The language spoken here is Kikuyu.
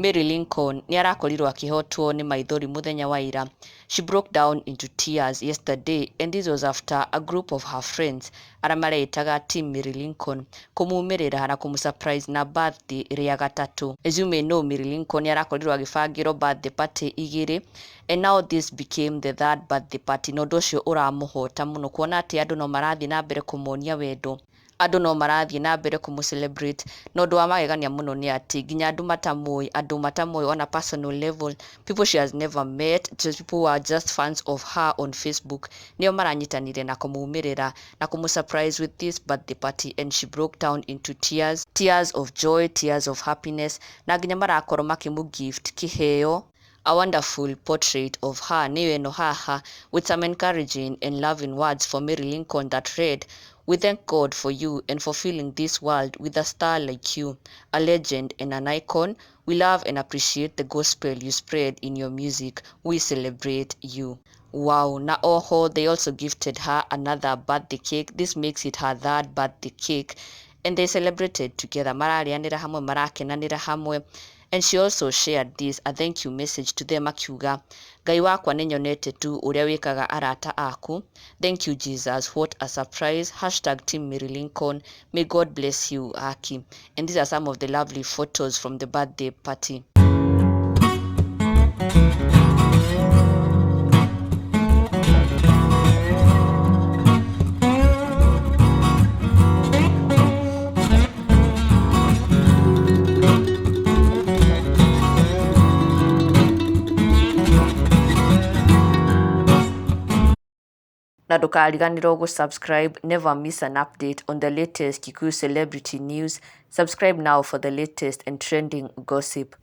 Mary Lincoln nĩ arakorirwo akĩhotwo nĩ maithori mũthenya wa ira. She broke down into tears yesterday, and this was after a group of her friends arĩa mareĩtaga Team Mary Lincoln kũmumĩrĩra na kũmũ surprise na birthday rĩa gatatũ. As you may know, Mary Lincoln nĩ arakorirwo agĩbangĩrwo birthday party igĩrĩ, and now this became the third birthday party, na ũndũ ũcio ũramũhota mũno kuona atĩ andũ no marathiĩ na mbere kũmuonia wendo. Andũ no marathiĩ na mbere kũmũ celebrate, na ũndũ wa magegania mũno nĩ atĩ nginya andũ matamũĩ, andũ matamũĩ on a personal level, people she has never met, just people who are just fans of her on Facebook, nĩo maranyitanire na kũmumĩrĩra na kũmũ surprise with this birthday party, and she broke down into tears, tears of joy, tears of happiness, na nginya marakorwo makĩmũ gift kĩheo, a wonderful portrait of her, nĩyo ĩno haha, with some encouraging and loving words for Mary Lincoln that read, "We thank God for you and for filling this world with a star like you, a legend and an icon. We love and appreciate the gospel you spread in your music. We celebrate you." Wow. Na oho, they also gifted her another birthday cake. This makes it her third birthday cake. And they celebrated together. Mararĩanĩra hamwe, marakenanĩra hamwe. And she also shared this, a thank you message to them, akiuga, "Ngai wakwa, nĩ nyonete tu ũrĩa wĩkaga arata aku. Thank you, Jesus. What a surprise. #TeamMaryLincoln. May God bless you, Aki." And these are some of the lovely photos from the birthday party. Na ndũkariganĩrwo gũ-subscribe. Never miss an update on the latest Kikuyu celebrity news. Subscribe now for the latest and trending gossip.